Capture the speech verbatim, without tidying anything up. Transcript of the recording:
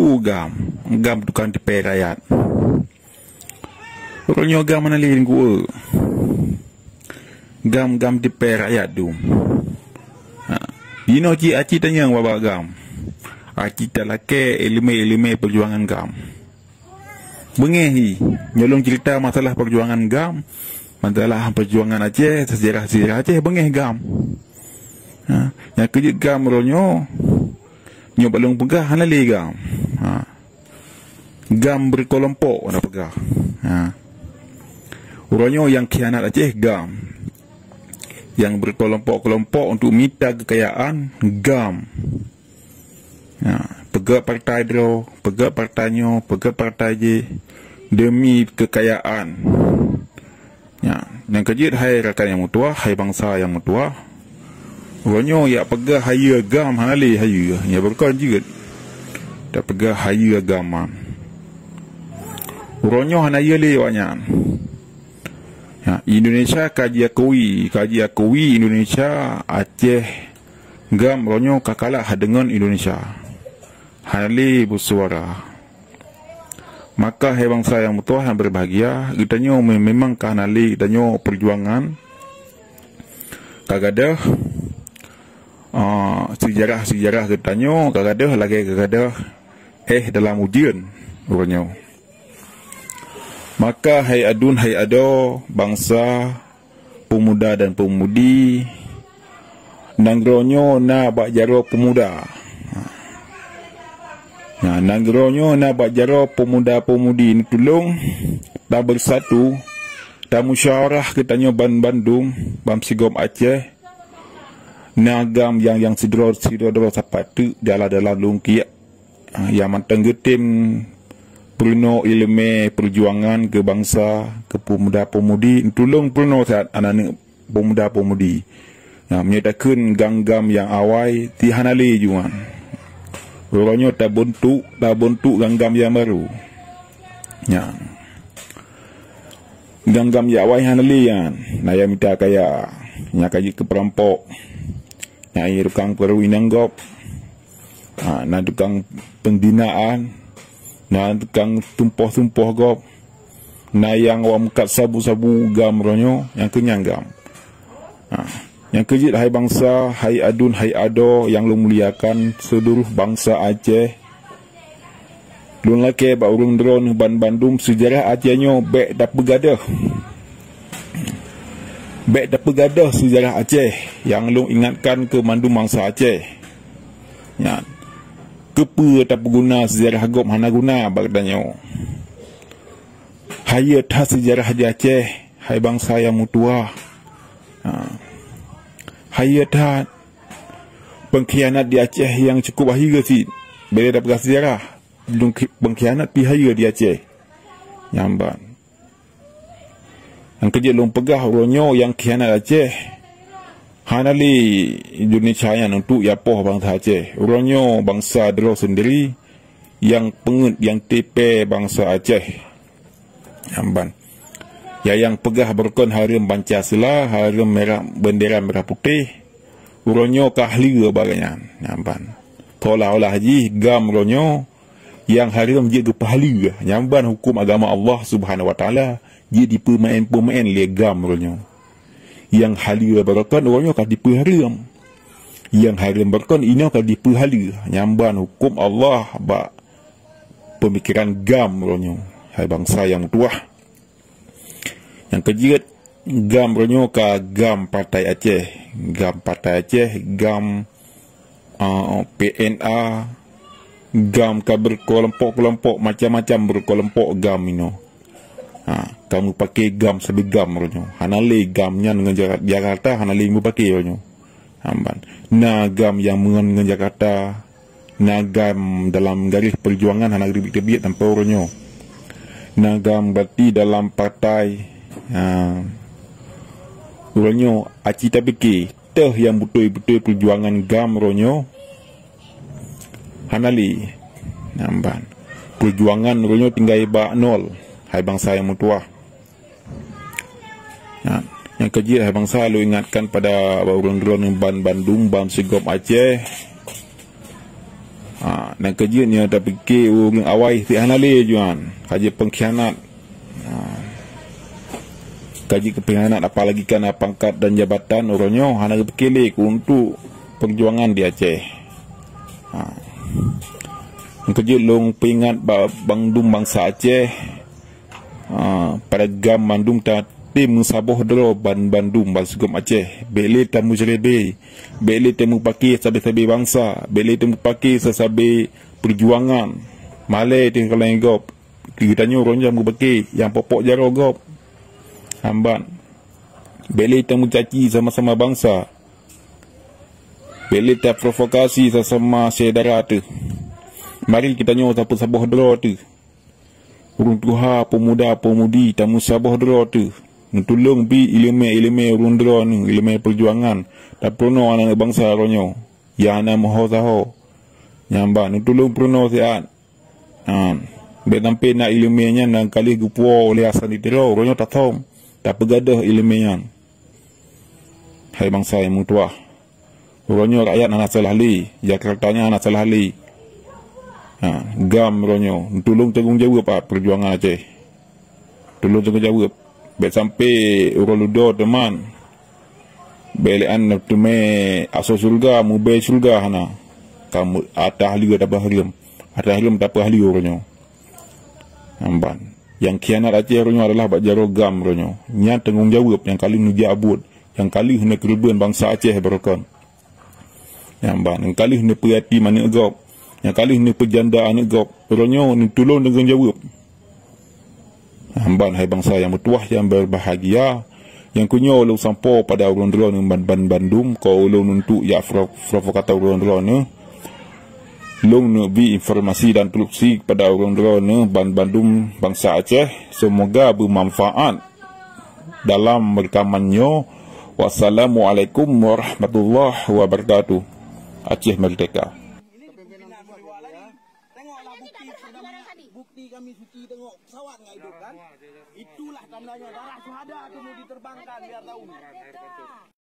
Peue GAM? GAM tukang tipèe rakyat. Uroe nyoe GAM hana lé lingkue. GAM, GAM tipèe rakyat dum. Ha. Jinoe cit aci tanyong bak GAM. Aci talakèe iéleumé-iéleumé peujuangan GAM. Beungéh hi, nyoe lôn ceurita masalah peujuangan GAM, masalah peujuangan Aceh, seujarah-seujarah Aceh, beungéh GAM. Ha, nyang keujeuet GAM uroe nyoe, nyoe bak lôn peugah hana lé GAM. Ha. GAM beurkeulompok na peugah. Ha. Uroe nyoe nyang khianat Aceh GAM. Nyang beurkeulompok-keulompok untuk mita keukayaan GAM. Ha. Peugöt partai droe, peugöt partai nyoe, peugöt partai jéh demi keukayaan. Nyan, nyang keujeuet hai rakan nyang meutuwah, hai bansa nyang meutuwah. Uroe nyoe jak peugah hayeue GAM hana lé hayeue, nyan beurukon jeuet. Tapeugah hayeue GAM nyan. Uroe nyoe hana yue lé awaknyan. Ya, Indonesia ka jiakui, ka jiakui Indonesia, Aceh, GAM uroe nyoe ka kalah deungon Indonesia. Hana lé beusuara. Maka hai bansa nyang meutuwah nyang berbahagia, geutanyoe me-, memang ka hana lé geutanyoe peujuangan ka gadôh, ah, seujarah-seujarah geutanyoe ka gadôh lagèe ka gadôh éh dalam ujeuen uroe nyoe. Maka hai aduen hai adoe bansa, peumuda dan peumudi, nanggroe nyoe na bak jaroe peumuda. Nah, nanggroe nyoe na bak jaroe peumuda-peumudi, neutulông tabeusatu, tamusyawarah geutanyoe ban-, bandum bansigom Aceh, na GAM nyang, nyang sidroe-sidroe droe sapat teuk dalam-dalam lungkiek. Ha, nyang mantong geutem peurunoe iéleumé peujuangan keu bansa, keu peumuda-peumudi, tulông peurunoe that aneuëk peumuda-peumudi. Ha, meunyoe takheun GAM-GAM nyang awai, ti hana lé juan. Uroe nyoe tabuntuk, tabuntuk GAM-GAM nyang barô. Nyan. GAM-GAM nyang awai hana lé nyan. Na nyang mita kaya, nyang ka jeuet keu peurampok. Nyang tukang peurui inong gob. Ha, na tukang peunzinaan, na tukang tumpôh-tumpôh gob, na nyang awak meukat sabu-sabu GAM uroe nyoe, nyang keu nyan GAM. Ha, nyang keu jeuet hai bansa, hai aduen, hai adoe nyang lôn muliakan, seuluruh bansa Aceh. Lôn lakée bak ureuëng droeneueh ban-bandum seujarah Aceh nyoe bék tapeugadôh. Bék tapeugadôh seujarah Aceh nyang lôn ingatkan keu mandum bansa Aceh. Nyan, keupeue tapeuguna seujarah gob hana guna bak geutanyoe? Hayeue that seujarah di Aceh, hai bansa nyang meutuwah. Ha. Hayeue that peungkhianat di Aceh nyang cukup hayeue cit. Bék tapeugah seujarah, peungkhianat pih hayeue di Aceh. Nyan ban. Nyang keu jeuet lôn peugah uroe nyoe nyang khianat Aceh, hana lé Indonesia nyan untuk yapoh bansa Aceh. Uroe nyoe bansa droe seundiri nyang peungeuet nyang tipée bansa Aceh. Nyan ban. Ya nyang peugah beurukon hareuem Pancasila, hareuem merah, bendera merah putih, uroe nyoe ka haleue bak gobnyan. Nyan ban. Seolah-olah jih GAM uroe nyoe nyang hareuem jeuet geupeuhaleue. Nyan ban huköm agama Allah Subhanahu wa Taala jeuet dipeumaén-peumaén lé GAM uroe nyoe. Nyang haleue beurukon uroe nyoe ka dipeuhareuem. Nyang hareuem beurukon inoe ka dipeuhaleue. Nyan ban huköm Allah bak peumikeran GAM uroe nyoe. Hai bansa nyang meutuwah. Nyang keu jeuet, GAM uroe nyoe ka GAM Partai Aceh. GAM Partai Aceh, GAM, ah, P N A, GAM ka beurkeulompok-keulompok, macam-macam beurkeulompok GAM inoe. Ha, ka meupaké GAM sabe GAM uroe nyoe. Hana lé GAM nyan ngon Jaka-, Jakarta, hana lé meupaké uroe nyoe. Nyan ban. Na GAM nyang meungon ngon Jakarta, na GAM dalam garéh peujuangan hana geuteubiet-teubiet sampoe uroe nyoe. Na GAM berarti dalam partai, ha, uroe nyoe aci tapike, toh nyang beutôi-beutôi peujuangan GAM uroe nyoe? Hana lé. Nyan ban. Peujuangan uroe nyoe tinggai bak nol, hai bansa nyang meutuwah. Nyan, nyang keu jeuet hai bansa lôn ingatkan pada ureuëng droeneueh ban-bandum bansigom Aceh. Ha, nyang keujeuet nyoe tapike ureuëng awai sit hana lé juan, ka jeuet pengkhianat. Ha. Ka jeuet keu pengkhianat, apalagi kana pangkat dan jabatan, uroe nyoe hana geupike lé keu untuk peujuangan di Aceh. Ha. Nyang keujeuet lôn peuingat bak bandum bansa Aceh, ha, pada GAM mandum tatem meusaboh droe ban bandum bansigom Aceh. Bék lé tameucrebe, bék lé tameupake sabe-sabe bansa, bék lé tameupake sasabe peujuangan. Malée teuh kalon gob, geutanyoe uroe nyoe meubake nyang pokpok jaroe gob. Amban. Bék lé tameucaci sama-sama bansa. Bék lé taprovokasi sama-sama syedara teuh. Mari geutanyoe tapeusaboh droe teuh. Ureuëng tuha, peumuda, peumudi, tameusaboh droe teuh. Neutulông bi iéleumé-iéleumé ureuëng droeneuh, iéleumé peujuangan. Tapeurunoe aneuëk bansa uroe nyoe. Ya hana meuho saho. Nyang ban, neutulông peurunoe siat. Ha, bék sampai na iéleumé nyan nyang ka lheueh geupuwoe lé Hasan di Tiro, uroe nyoe tathom, tapeugadôh iéleumé nyan. Hai bansa nyang meutuwah, uroe nyoe rakyat hana salah lé, Jakarta nyan hana salah lé. Ha, GAM uroe nyoe, tulông tanggong jaweueb bak peujuangan Aceh. Tulông tanggong jaweueb. Bék sampai uroe ludo teuma. Bék lé an teumé asoe syeuruga, mubée syeuruga hana. Kamu atah lé tapeuhareuem. Atah lé tapeuhareuem uroe nyoe. Amban. Nyang khianat Aceh uroe nyoe adalah bak jaroe GAM uroe nyoe. Nyan tanggong jaweueb nyang ka lheueh neujak buet, nyang ka lheueh neukeureubeuen bansa Aceh baroekon. Nyang ban, nyang ka lheueh neupeuyatim aneuëk gob, nyang ka lheueh neupeujanda aneuëk gob, uroe nyoe neutulông deungon jaweueb. Nyang ban, hai bansa nyang meutuwah nyang berbahagia, nyang keuh nyoe ulôn sampoe pada ureuëng droeneuh ban, ban, bandum, kon ulôn untuk jak pro-, provokator ureuëng droeneuh. Lôn neubri informasi dan instruksi kepada ureuëng droeneuh ban, bandum bansa Aceh, seumoga beumanfaat dalam reukaman nyoe. Wassalamualaikum warahmatullahi wabarakatuh. Aceh Merdeka. Ini pimpinan Boyolali. Tengoklah bukti perdamaian. Bukti kami suci, tengok pesawat nggak hidup kan? Itulah tandanya darah syuhada tu mau diterbangkan biar tahu.